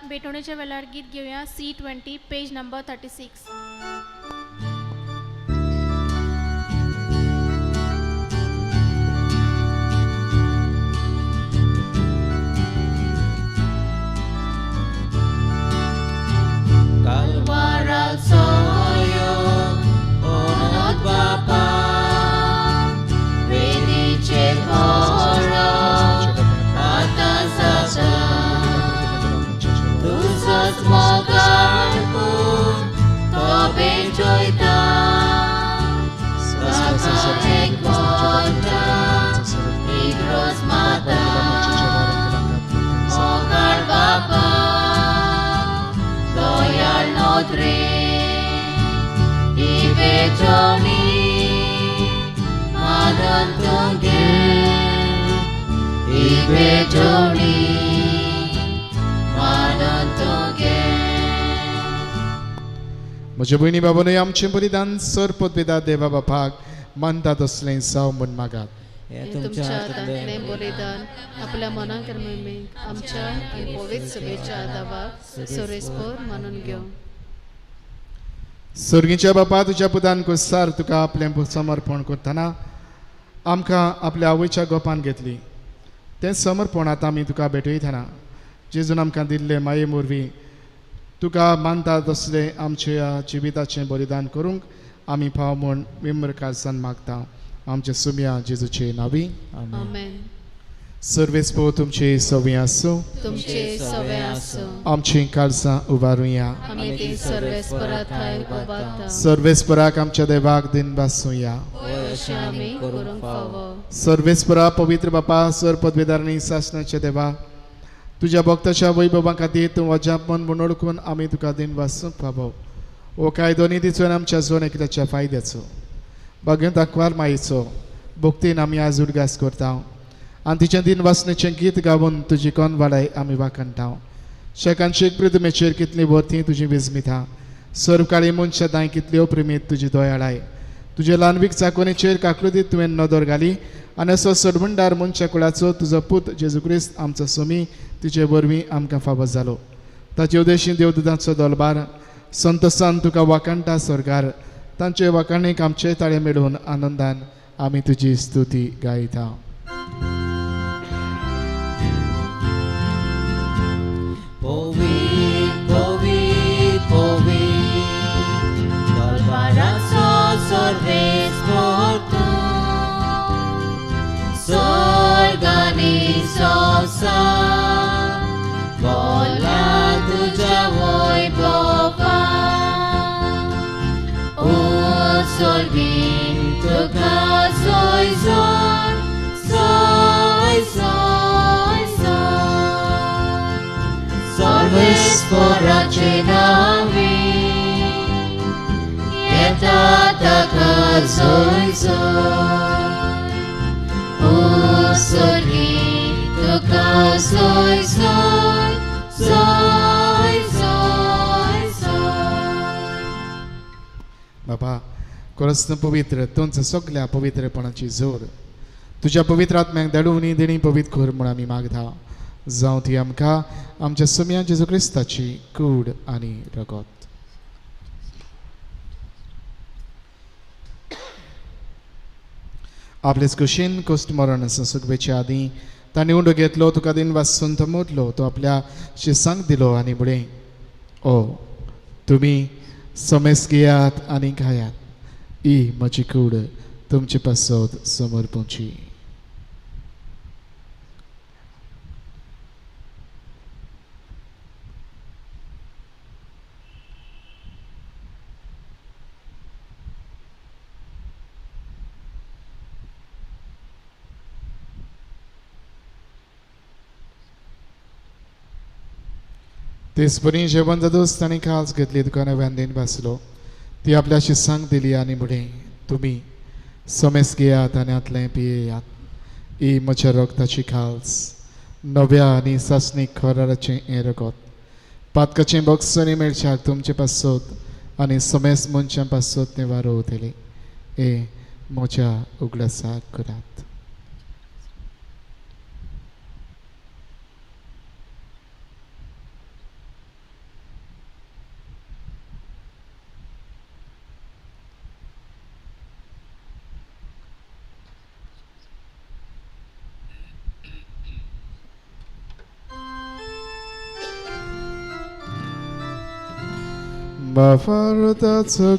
भेटवणेच्या वेळार गीत घेवया C20 page number 36. Kalwaraco yo onot bapa Vedice poro atasata Tuzos mogarpu tobe joita Saka ekota igros mata Mogar bapa Doyal nodre Ivechoni Madantunge Ivechoni Madantunge. म्हज्या भयणी बाबांनो आमचें बलिदान सर पदवेदा देवा बापाक मानता तसलें जावं म्हूण मागात. तुमच्या हातांतलें बलिदान आपल्या मनाक रमेक आमच्या आनी पवित्र सभेच्या दावाक सोरेस्पोर मानून घेवं. सर्गीच्या बापा तुज्या पुतान कुसार तुका आपलें समर्पण करतना आमकां आपल्या आवयच्या गोपान घेतली तें समर्पण आतां आमी तुका भेटयतना जेजून आमकां दिल्ले माये वरवीं तुका मानता तसलें आमच्या जिविताचें बलिदान करूंक आमी पाव म्हूण विम्र काळजान मागता. आमच्या सुम्या जेजूचे नावी आमेन. सर्वेस्पो तुमचे सवे आसूं तुमचे सवे आसूं. आमची काळजां उबारुया आमी ती सर्वेस्परा थाय उबारता. सर्वेस्पराक आमच्या देवाक दिन बासुया अशें आमी करूंक फावो. सर्वेस्परा पवित्र बापा सर पदवेदारणी सासणाच्या देवा तुज्या भक्ताच्या वैभवा खातीर तूं वजापन म्हूण ओळखून आमी तुका दिन वासूंक फावो. हो कायदो नितीचो आनी आमच्या जोन एकल्याच्या फायद्याचो बागेंत आंकवार मायेचो भक्तीन आमी आज उडगास करता आनी तिचें दिन वासनेचें गीत गावन तुजी कोन वाडाय आमी वाखणटा. शेकांशेक पृथ्वीचेर कितली वरती तुजी विजमिता सर्व काळी मनशां दांय कितल्यो प्रेमीत तुजी दयाळाय तुजे ल्हानवीक चाकोनीचेर काकलुदीत तुवें नदर घाली आनी असो सरभंडार मनशा कुळाचो तुजो पूत जेजू क्रिस्त आमचो सोमी तुजे वरवीं आमकां फावो जालो. ताचे उदेशी देवदूतांचो दोलबार संतोसान तुका वाखाणटा स्वर्गार तांचे वाखाणीक आमचे ताळे मेळून आनंदान आमी तुजी स्तुती गायता. Vola tuja voibova O solvin tuka soy soy soy soy soy Solves porace navi Eta taka soy soy O solvin tuka soy soy soy soy soy. बाबा खरंच पवित्र तुमच्या सगळ्या पवित्रपणाची जोर तुज्या पवित्र आत्म्याक धाडून देणी पवित्र कर म्हूण आमी मागता. जावं ती आमकां आमच्या सुम्या जेजू क्रिस्ताची कूड आनी रगत. आपलेच कुशीन कोश्ट मरण सुखबेच्या आदीं ताणें उंडो घेतलो तुका दिन वासून तो मोडलो तो आपल्या शिसांक दिलो आनी म्हणलें ओ तुमी समेस घेयात आनी खायात ही म्हजी कूड तुमचे पासत समर्पणची. तेचपरी जेवण जातूच ताणें काल्स घेतली तुका नव्यान दिन बसलो ती आपल्या शिसांक दिली आनी म्हणलें तुमी समेस घेयात आनी हातलें पियेयात. ही म्हज्या रगताची खाल्स नव्या आनी सासणीक खराराचें हें रगत पातकाचें बक्षणी मेळच्याक तुमचे पासत आनी समेस मनशां पासत तें वारोवतलें. हे म्हज्या उगडासाक करात. Bafarta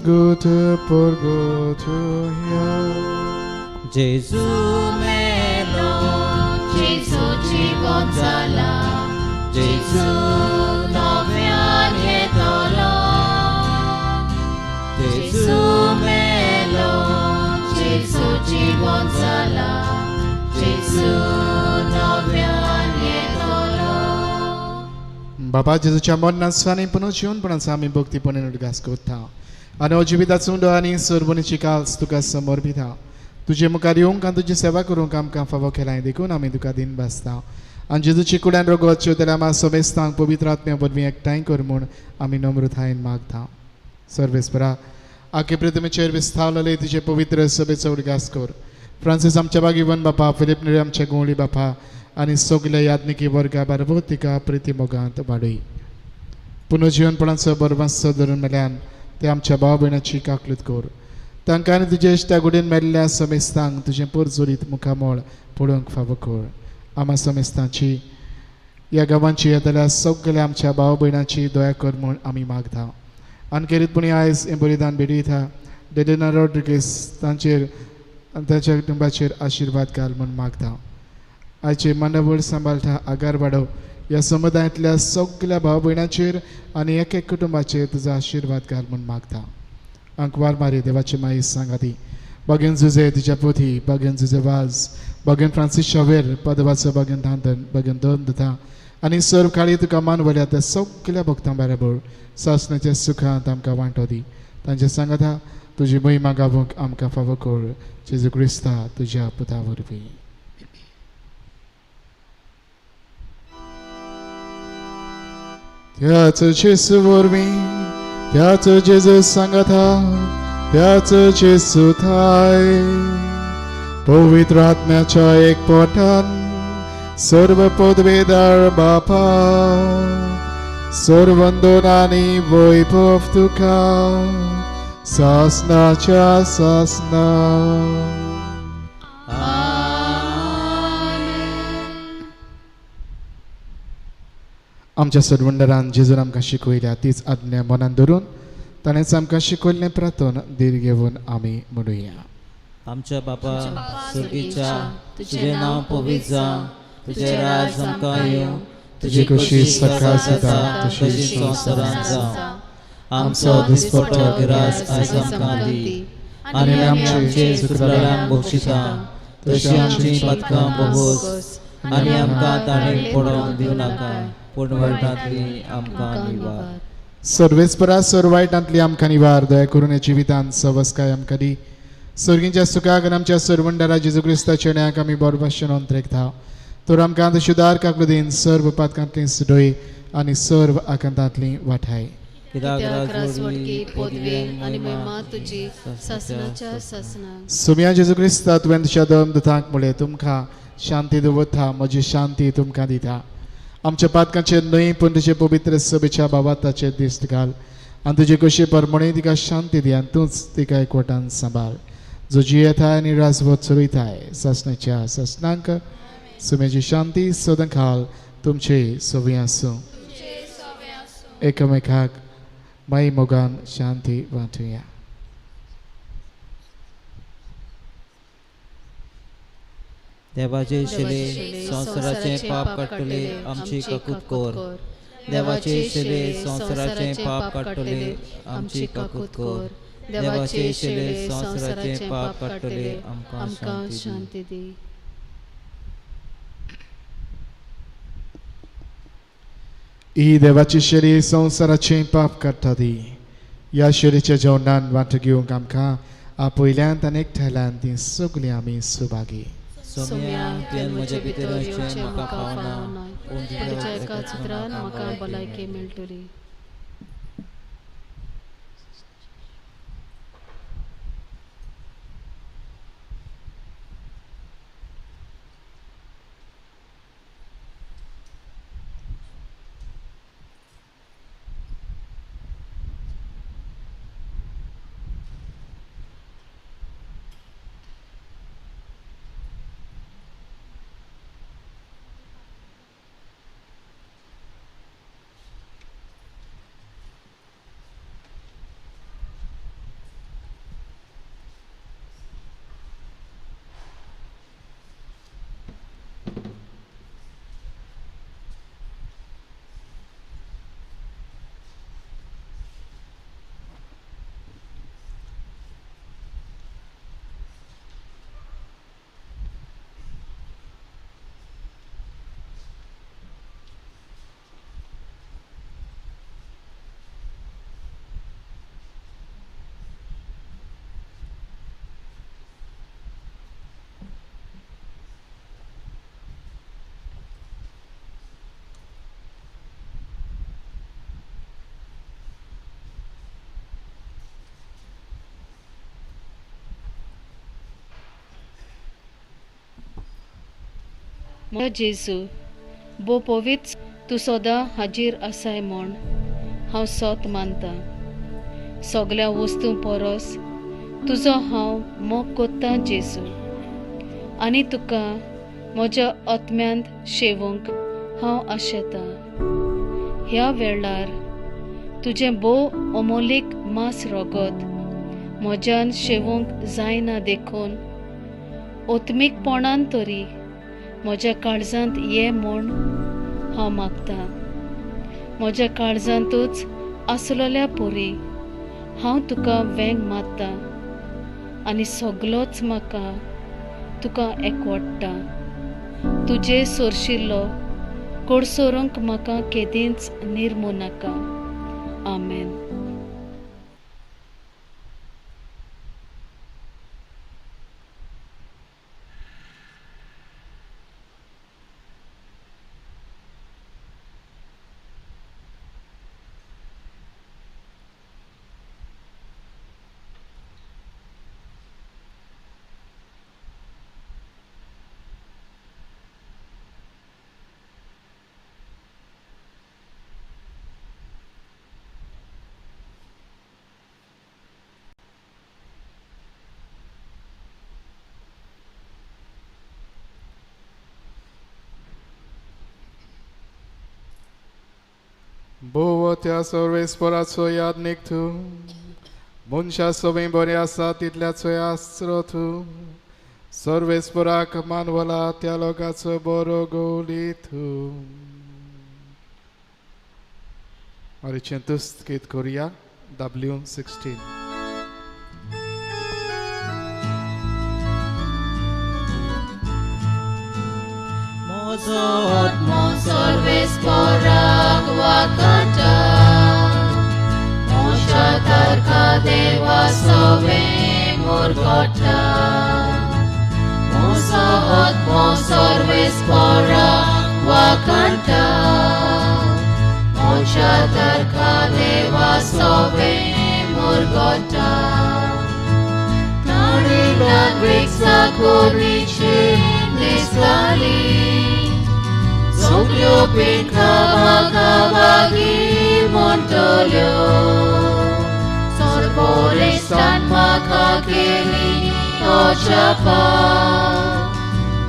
gute porgotu ya Jesu melo Jesu jivon zala Jesu novian yetolo Jesu melo Jesu jivon zala Jesu novian yetolo. बाबा जेजूच्या मरणाचो आनी पुनर्जीवनपणाचो आमी भक्तीपणान उडगास करता आनी हो जिविताचो उंडो आनी सरबणीची काल्स तुका समर्पिता. तुजे मुखार येवंक आनी तुजी सेवा करूंक आमकां फावो केलाय देखून आमी तुका दिन भासता आनी जेजूची कुड्यान रगत जाल्यार आमकां समेस्तांक पवित्र आत्म्या वरवीं एकठांय कर म्हूण आमी नम्रतायेन मागता. सर्वेस्परा आखे पृथ्वीचेर विस्तावलेले तुजे पवित्र सभेचो उडगास कर. फ्रांसीस आमच्या बागीवन बापा, फिलीप नेरी आमच्या गोंवळी बापा आनी सगल्या याज्ञिकी वर्गा बारबो तिका प्रिती मोगांत वाडय. पुनर्जीवनपणाचो बरवास धरून मेल्यान ते आमच्या भाव भयणाची काकलूत कर. तांकां आनी तुजे इश्टा गुडीन मेल्ल्या समेस्तांक तुजें पोरजोरीत मुखामळ पळोवंक फावो कर. आमा समेस्तांची ह्या गांवांची येतल्या सगल्या आमच्या भाव भयणाची दया कर म्हूण आमी मागता. आनी खेरीतपणी आयज हें बलिदान भेटयता डेलिना रॉड्रिगीस तांचेर आनी तांच्या कुटुंबाचेर आशिर्वाद घाल म्हूण मागता. आयचे मांडावळ सांबाळटा आगार वाडो ह्या समुदायांतल्या सगल्या भाव भयणाचेर आनी एक एक कुटुंबाचेर तुजो आशिर्वाद घाल म्हूण मागता. अंकवार मारी देवाची माई सांगाती बागेन जुजे तिच्या पोथी बागेन जुजे वाज बागेन फ्रांसीस शावेर पदवाचो बागेन धांदन बागेन दोन दिता आनी सर्व काळी तुका मानवल्या त्या सगल्या भक्तां बरोबर सासणाच्या सुखांत आमकां वांटो दी. तांचे सांगाता तुजी महिमा गावूंक आमकां फावो कर. जेजू क्रिस्ता तुज्या पुता वरवीं. त्याच जेजू वरवीं त्याच जेजू सांगाता त्याच जेजू थाय पवित्र आत्म्याच्या एक पोटान सर्व पदवेदार बापा सर्वंदन आनी वैभव तुका सासनाच्या सासना. आमच्या सरवंडरान जेजून आमकां शिकयल्या तीच आज्ञा मनान धरून ताणेंच आमकां शिकयल्लें प्रार्थन धीर घेवन आमी म्हणुया. आमच्या बापा सुर्गीच्या तुजें नांव पवित्र जावं, तुजें राज आमकां येवं, तुजी खोशी सकाळ जाता तशी संवसारांत जावं. आमचो दिसपट्टो गिरास आयज आमकां दी आनी आमचे चुकल्यां बक्षिता तशी आमची पातकां बोगोस आनी आमकां ताणें पडोवंक दिवं नाका पूण वायटांतली आमकां निवार. सर्वेस्परा सर्व वायटांतली आमकां निवार. दया करून जिवितांत सवस्काय आमकां दी. सर्गींच्या सुखाक आनी आमच्या सरवंडारा जेजू क्रिस्ताच्या न्यायाक आमी बरोबर नोंद तर आमकां शुदार काकलुदीन सर्व पातकांतली सुडय आनी सर्व आकांतांतली वाठाय. सुम्या जेजू क्रिस्ता तुवें तुज्या दम दुतांक म्हणलें तुमकां शांती दवरता म्हजी शांती तुमकां दिता. आमच्या पातकांचेर न्हय पूण तुजे पवित्र सभेच्या बाबाताचेर दिश्ट घाल आनी तुजे कशी परमणे तिका शांती दी आनी तूंच तिका एकवटान सांबाळ. जो जियेताय आनी राजवत चलयताय सासणाच्या सासणांक. सुमेची शांती सदांकाळ तुमचे सवी आसूं. एकामेकाक माई मोगान शांती वांटुया. देवाचे शिले संवसाराचें पाप काडटले आमची काकूत कर. देवाचे शिले संवसाराचें पाप काडटले आमची काकूत कर. देवाचे शिले संवसाराचें पाप काडटले आमकां शांती दी. ही देवाची शरीर संवसाराचें पाप काडटा ती ह्या शरीच्या जेवणान वांटो घेवंक आमकां आपयल्यान आनी एकठांयल्यान ती सगळीं आमी सुभागी. सोम्या तुवें म्हज्या भितर येवचें म्हाका फावना, पूण तुज्या एकाच उतरान म्हाका भलायकी मेळटली. म्हज्या जेजू भोव पवित्र तूं सदां हाजीर आसाय म्हूण हांव सोत मानता. सगळ्या वस्तूं परस तुजो हांव मोग कोत्तां जेजू, आनी तुका म्हज्या आत्म्यांत शेवूंक हांव आशेतां. ह्या वेळार तुजें भोव अमोलीक मांस रगत म्हज्यान शेवूंक जायना देखून आत्मीकपणान तरी म्हज्या काळजांत ये म्हूण हांव मागतां. म्हज्या काळजांतूच आसलेल्या पुरी हांव तुका वेंग मारतां आनी सगलोच म्हाका तुका एकवडटा. तुजे सोरशिल्लो कोडसोरूंक म्हाका केदींच निर्मू नाका. आमेन. भोव त्या सर्वेस्पराचो याद निघतू मनशा सवय बरें आसा तितल्याचो आसरो तूं सर्वेस्पराक मानवला त्या लोकाचो बरो गोली तूं. मारीचें तुस्त गीत करुया W16. म्हजो आत्मो सर्वेस्पराक वाकाटा, म्हज्या तारखा देवा सवें मुरगोटा. म्हजो आत्मो सर्वेस्पराक वाकाटा, म्हज्या तारखा देवा सवें मुरगोटा. ताणें नागरीक साकोरीचे दिसताली, सगल्यो पिंडा म्हाका वागी म्हणटल्यो. सर्पोरेस्तान म्हाका केली अजापां,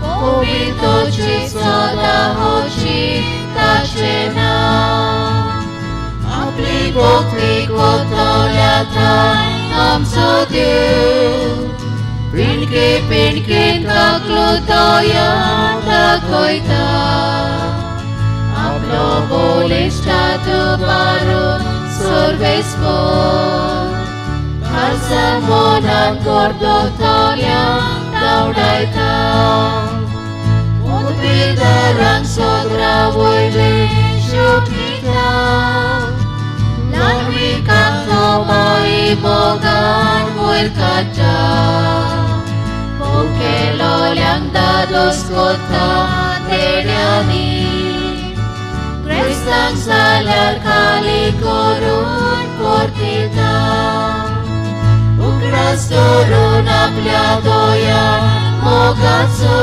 पवित्रची सदां होची ताचें नांव. आपली भक्ती कोतल्या थंय आमचो देव, पिंडके पिंडके ताकलो तया दाखयता. आपलो बलिश्ठात बारून सर्वेस्पर, खासा मनान करदोतल्या धांवडायता. उद्भिदारांक सोदरा वयले शोभीत दाखयता ल्हानविकाक तो माई मोगान वयर काडटा मुखेलोल्यांक दादोस कोता देण्यांनी क्रिस्तांक जाल्यार खाली करून परतिता उगडास करून आपल्या दोयान मोगाचो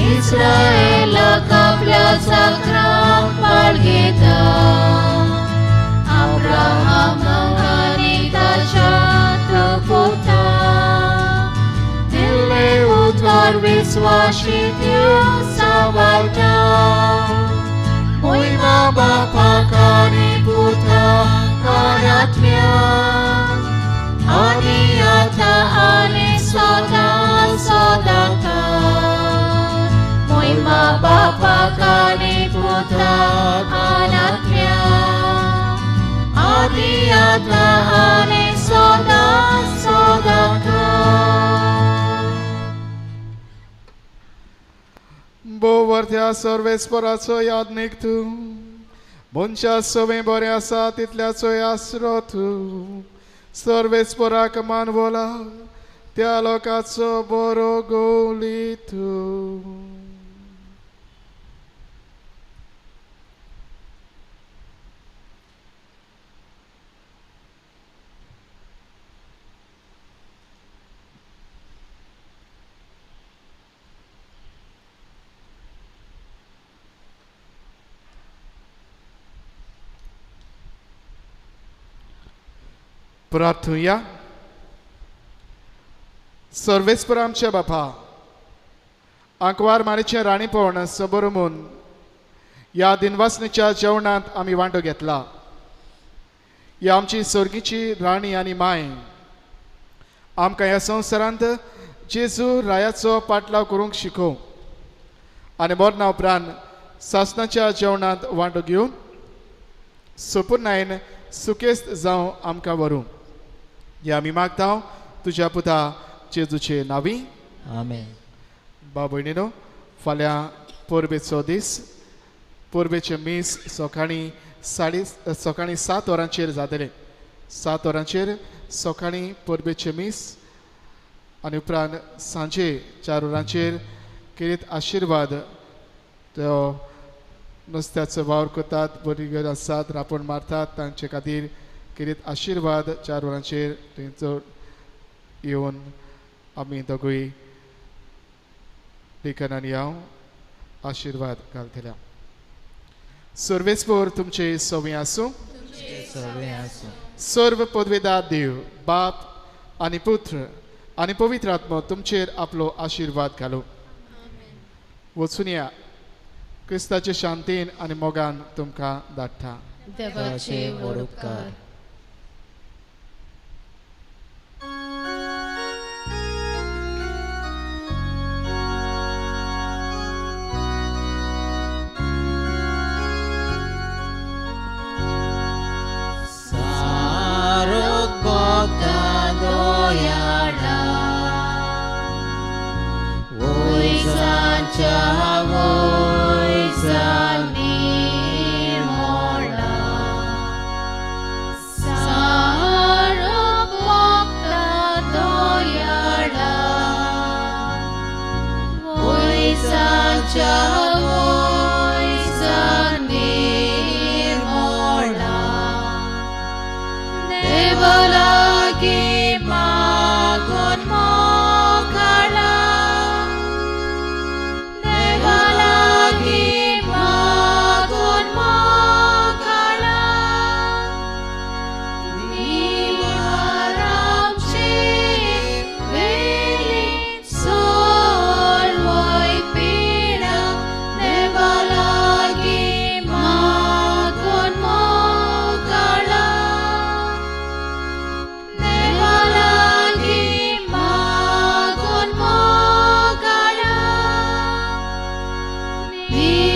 इस्रायलाक आपल्या चाकराक बाळगेता अब्राहमाक आनी ताच्या पुताक दिल्लें उतर विस्वाशी देव सांबाळटा मोहिमा बापाक आनी पुताक आनी आत्म्याक आनी आतां आनी सदां सदांकाळ मोहिमा बापाक आनी पुताक आनी आत्म्याक आनी आतां आनी सदां सदांकाळ. भोववरत्या सर्वेस्पराचो यादनीक तूं मनशा सवें बरें आसा तितल्याचोय आसरो तूं सर्वेस्पराक मानवला त्या लोकाचो बरो गोली तूं. प्रार्थुया. सर्वेस्पर आमच्या बापा आंकवार मारीचें राणीपण सबोर म्हूण ह्या दिनवासनेच्या जेवणांत आमी वांटो घेतला. ही आमची सर्गीची राणी आनी माय आमकां ह्या संवसारांत जेजू रायाचो पाटलाव करूंक शिकोव आनी मरणा उपरांत सासणाच्या जेवणांत वांटो घेवन सोपुर्णायन सुकेस्त जावं आमकां व्हरूं. हे आमी मागता तुज्या पुता जेजूचे नांवी. आमेन. भाव भयणीनो, फाल्यां परबेचो दीस. परबेचें मीस सकाळीं सकाळीं 7 वरांचेर जातलें. 7 वरांचेर सकाळीं परबेचें मीस आनी उपरांत सांजे 4 वरांचेर किरीत आशिर्वाद तो नुस्त्याचो वावर करतात, बरी गरज आसात, रांपण मारतात, तांचे खातीर किरीत आशिर्वाद 4 वरांचेर थंयचो येवन आमी दोगूय लेखनान हांव आशिर्वाद घालतल्या. सर्वेस्पोर तुमचे सवे आसूं. सर्व पदवेदार देव बाप आनी पुत्र आनी पवित्र आत्मो तुमचेर आपलो आशिर्वाद घालूं. वचून या क्रिस्ताचे शांतीन आनी मोगान तुमकां धाडटा. देवाचे व्हड उपकार. Be